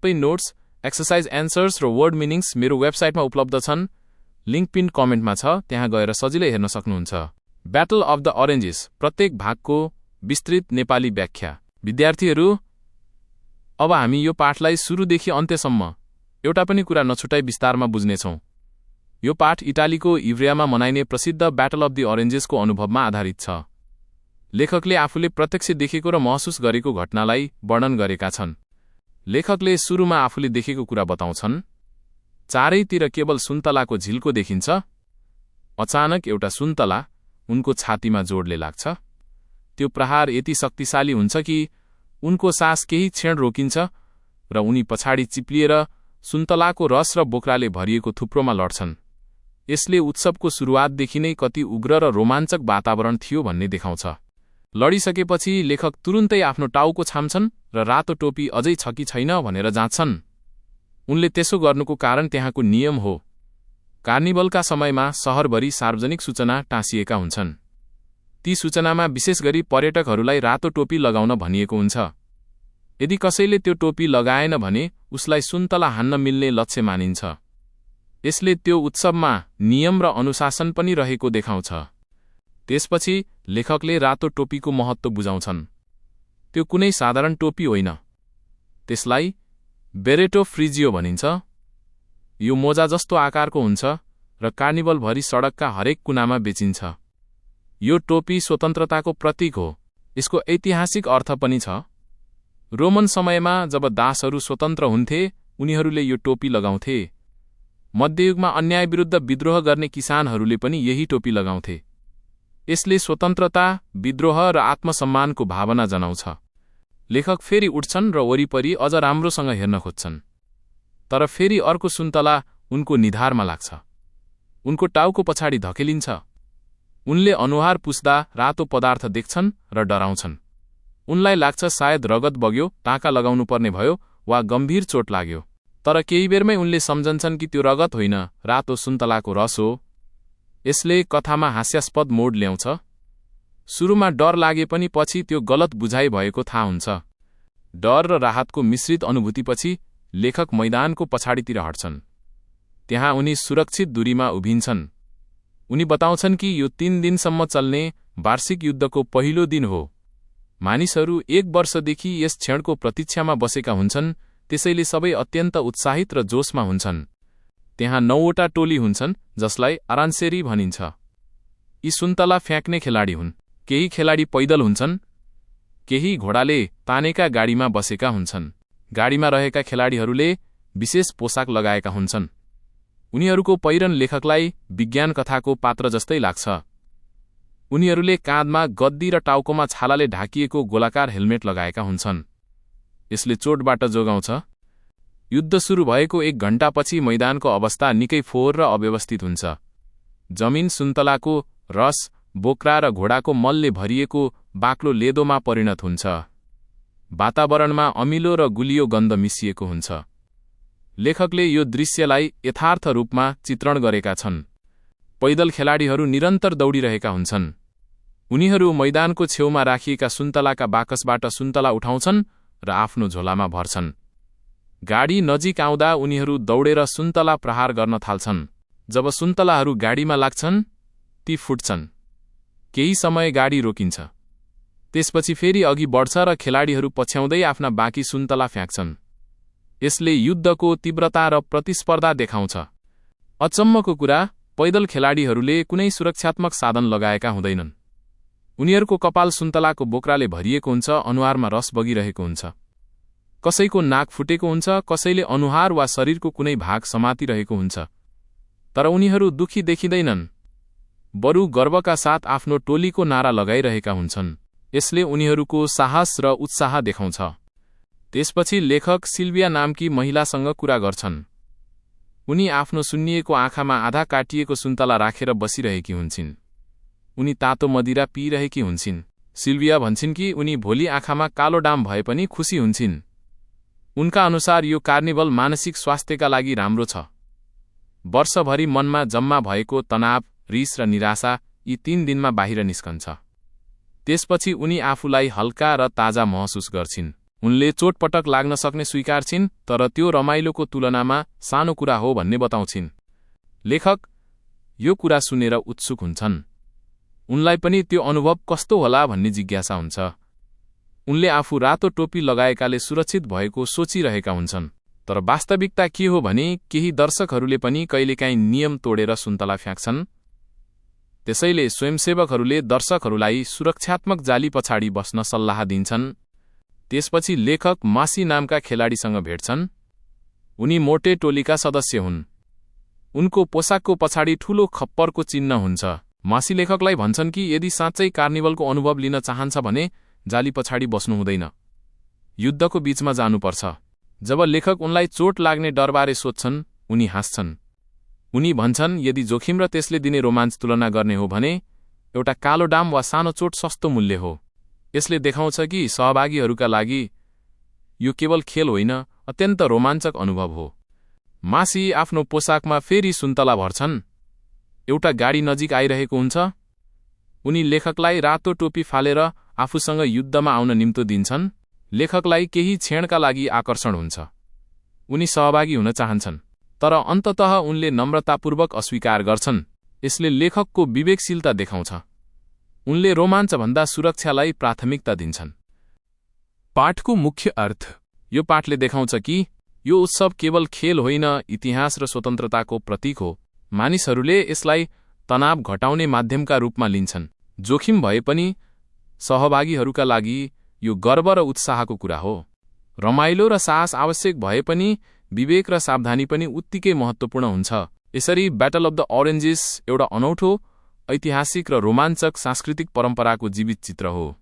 सबै notes, exercise answers र word मिनिङ्स मेरो वेबसाइटमा उपलब्ध छन्। लिङ्क पिन कमेन्टमा छ, त्यहाँ गएर सजिलै हेर्न सक्नुहुन्छ। ब्याटल अफ द अरेन्जेस, प्रत्येक भागको विस्तृत नेपाली व्याख्या। विद्यार्थीहरू, अब हामी यो पाठलाई सुरुदेखि अन्त्यसम्म एउटा पनि कुरा नछुटाई विस्तारमा बुझ्नेछौँ। यो पाठ इटालीको इभ्रियामा मनाइने प्रसिद्ध ब्याटल अफ द अरेन्जेसको अनुभवमा आधारित छ। लेखकले आफूले प्रत्यक्ष देखेको र महसुस गरेको घटनालाई वर्णन गरेका छन्। लेखकले सुरुमा आफूले देखेको कुरा बताउँछन्। चारैतिर केवल सुन्तलाको झिल्को देखिन्छ। अचानक एउटा सुन्तला उनको छातीमा जोडले लाग्छ। त्यो प्रहार यति शक्तिशाली हुन्छ कि उनको सास केही क्षण रोकिन्छ र उनी पछाडि चिप्लिएर सुन्तलाको रस र बोक्राले भरिएको थुप्रोमा लड्छन्। यसले उत्सवको सुरुवातदेखि नै कति उग्र र रोमाञ्चक वातावरण थियो भन्ने देखाउँछ। लडिसकेपछि लेखक तुरुन्तै आफ्नो टाउको छाम्छन् र रातो टोपी अझै छ कि छैन भनेर जाँच्छन्। उनले त्यसो गर्नुको कारण त्यहाँको नियम हो। कार्निभलका समयमा सहरभरि सार्वजनिक सूचना टाँसिएका हुन्छन्। ती सूचनामा विशेष गरी पर्यटकहरूलाई रातो टोपी लगाउन भनिएको हुन्छ। यदि कसैले त्यो टोपी लगाएन भने उसलाई सुन्तला हान्न मिल्ने लक्ष्य मानिन्छ। यसले त्यो उत्सवमा नियम र अनुशासन पनि रहेको देखाउँछ। त्यसपछि लेखकले रातो टोपीको महत्त्व बुझाउँछन्। त्यो कुनै साधारण टोपी होइन। त्यसलाई बेरेटो फ्रिजियो भनिन्छ। यो मोजा जस्तो आकारको हुन्छ र कार्निभलभरि सडकका हरेक कुनामा बेचिन्छ। यो टोपी स्वतन्त्रताको प्रतीक हो। यसको ऐतिहासिक अर्थ पनि छ। रोमन समयमा जब दासहरू स्वतन्त्र हुन्थे, उनीहरूले यो टोपी लगाउँथे। मध्ययुगमा अन्याय विरुद्ध विद्रोह गर्ने किसानहरूले पनि यही टोपी लगाउँथे। यसले स्वतन्त्रता, विद्रोह र आत्मसम्मानको भावना जनाउँछ। लेखक फेरि उठ्छन् र वरिपरि अझ राम्रोसँग हेर्न खोज्छन्। तर फेरि अर्को सुन्तला उनको निधारमा लाग्छ। उनको टाउको पछाडि धकेलिन्छ। उनले अनुहार पुस्दा रातो पदार्थ देख्छन् र डराउँछन्। उनलाई लाग्छ सायद रगत बग्यो, टाँका लगाउनुपर्ने भयो वा गम्भीर चोट लाग्यो। तर केही बेरमै उनले सम्झन्छन् कि त्यो रगत होइन, रातो सुन्तलाको रस हो। यसले कथामा हास्यास्पद मोड ल्याउँछ। सुरुमा डर लागे पनि पछि त्यो गलत बुझाइ भएको थाहा हुन्छ। डर र राहतको मिश्रित अनुभूतिपछि लेखक मैदानको पछाडितिर हट्छन्। त्यहाँ उनी सुरक्षित दूरीमा उभिन्छन्। उनी बताउँछन् कि यो 3 दिनसम्म चल्ने वार्षिक युद्धको पहिलो दिन हो। मानिसहरू 1 वर्षदेखि यस क्षणको प्रतीक्षामा बसेका हुन्छन्, त्यसैले सबै अत्यन्त उत्साहित र जोशमा हुन्छन्। त्यहाँ 9वटा टोली हुन्छन्, जसलाई अरान्सेरी भनिन्छ। यी सुन्तला फ्याँक्ने खेलाडी हुन्। केही खेलाडी पैदल हुन्छन्, केही घोडाले तानेका गाडीमा बसेका हुन्छन्। गाडीमा रहेका खेलाडीहरूले विशेष पोसाक लगाएका हुन्छन्। उनीहरूको पहिरन लेखकलाई विज्ञान कथाको पात्र जस्तै लाग्छ। उनीहरूले काँधमा गद्दी र टाउकोमा छालाले ढाकिएको गोलाकार हेलमेट लगाएका हुन्छन्। यसले चोटबाट जोगाउँछ। युद्ध सुरु भएको 1 घण्टापछि मैदानको अवस्था निकै फोहोर र अव्यवस्थित हुन्छ। जमिन सुन्तलाको रस, बोक्रा र घोडाको मलले भरिएको बाक्लो लेदोमा परिणत हुन्छ। वातावरणमा अमिलो र गुलियो गन्ध मिसिएको हुन्छ। लेखकले यो दृश्यलाई यथार्थ रूपमा चित्रण गरेका छन्। पैदल खेलाडीहरू निरन्तर दौडिरहेका हुन्छन्। उनीहरू मैदानको छेउमा राखिएका सुन्तलाका बाकसबाट सुन्तला उठाउँछन् र आफ्नो झोलामा भर्छन्। गाडी नजिक आउँदा उनीहरू दौडेर सुन्तला प्रहार गर्न थाल्छन्। जब सुन्तलाहरू गाडीमा लाग्छन्, ती फुट्छन्। केही समय गाडी रोकिन्छ। त्यसपछि फेरि अघि बढ्छ र खेलाडीहरू पछ्याउँदै आफ्ना बाँकी सुन्तला फ्याँक्छन्। यसले युद्धको तीव्रता र प्रतिस्पर्धा देखाउँछ। अचम्मको कुरा, पैदल खेलाडीहरूले कुनै सुरक्षात्मक साधन लगाएका हुँदैनन्। उनीहरूको कपाल सुन्तलाको बोक्राले भरिएको हुन्छ, अनुहारमा रस बगिरहेको हुन्छ। कसैको नाक फुटेको हुन्छ, कसैले अनुहार वा शरीरको कुनै भाग समातिरहेको हुन्छ। तर उनीहरू दुखी देखिँदैनन्, बरु गर्वका साथ आफ्नो टोलीको नारा लगाइरहेका हुन्छन्। यसले उनीहरूको साहस र उत्साह देखाउँछ। त्यसपछि लेखक सिल्भिया नामकी महिलासँग कुरा गर्छन्। उनी आफ्नो सुन्निएको आँखामा आधा काटिएको सुन्तला राखेर बसिरहेकी हुन्छन्। उनी तातो मदिरा पिइरहेकी हुन्छन्। सिल्भिया भन्छन् कि उनी भोलि आँखामा कालो डाम भए पनि खुसी हुन्छन्। उनका अनुसार यो कार्निभल मानसिक स्वास्थ्यका लागि राम्रो छ। वर्षभरि मनमा जम्मा भएको तनाव, रिस र निराशा यी 3 दिनमा बाहिर निस्कन्छ। त्यसपछि उनी आफूलाई हल्का र ताजा महसुस गर्छिन्। उनले चोटपटक लाग्न सक्ने स्वीकार्छिन्, तर त्यो रमाइलोको तुलनामा सानो कुरा हो भन्ने बताउँछिन्। लेखक यो कुरा सुनेर उत्सुक हुन्छन्। उनलाई पनि त्यो अनुभव कस्तो होला भन्ने जिज्ञासा हुन्छ। उनले आफू रातो टोपी लगाएकाले सुरक्षित भएको सोचिरहेका हुन्छन्। तर वास्तविकता के हो भने केही दर्शकहरूले पनि कहिलेकाहीँ नियम तोडेर सुन्तला फ्याँक्छन्। त्यसैले स्वयंसेवकहरूले दर्शकहरूलाई सुरक्षात्मक जाली पछाडि बस्न सल्लाह दिन्छन्। त्यसपछि लेखक मासी नामका खेलाडीसँग भेट्छन्। उनी मोटे टोलीका सदस्य हुन्। उनको पोसाकको पछाडि ठूलो खप्परको चिन्ह हुन्छ। मासी लेखकलाई भन्छन् कि यदि साँच्चै कार्निभलको अनुभव लिन चाहन्छ भने जाली पछाडि बस्नु हुँदैन, युद्धको बीचमा जानुपर्छ। जब लेखक उनलाई चोट लाग्ने डरबारे सोध्छन्, उनी हाँस्छन्। उनी भन्छन् यदि जोखिम र त्यसले दिने रोमाञ्च तुलना गर्ने हो भने एउटा कालो डाम वा सानो चोट सस्तो मूल्य हो। यसले देखाउँछ कि सहभागीहरूका लागि यो केवल खेल होइन, अत्यन्त रोमाञ्चक अनुभव हो। मासी आफ्नो पोसाकमा फेरि सुन्तला भर्छन्। एउटा गाडी नजिक आइरहेको हुन्छ। उनी लेखकलाई रातो टोपी फालेर आफूसँग युद्धमा आउन निम्तो दिन्छन्। लेखकलाई केही क्षणका लागि आकर्षण हुन्छ। उनी सहभागी हुन चाहन्छन्, तर अन्ततः उनले नम्रतापूर्वक अस्वीकार गर्छन्। यसले लेखकको विवेकशीलता देखाउँछ। उनले रोमाञ्चभन्दा सुरक्षालाई प्राथमिकता दिन्छन्। पाठको मुख्य अर्थ। यो पाठले देखाउँछ कि यो उत्सव केवल खेल होइन, इतिहास र स्वतन्त्रताको प्रतीक हो। मानिसहरूले यसलाई तनाव घटाउने माध्यमका रूपमा लिन्छन्। जोखिम भए पनि सहभागीहरूका लागि यो गर्व र उत्साहको कुरा हो। रमाइलो र साहस आवश्यक भए पनि विवेक र सावधानी पनि उत्तिकै महत्त्वपूर्ण हुन्छ। यसरी ब्याटल अफ द ऑरेन्जेस एउटा अनौठो, ऐतिहासिक र रोमाञ्चक सांस्कृतिक परम्पराको जीवित चित्र हो।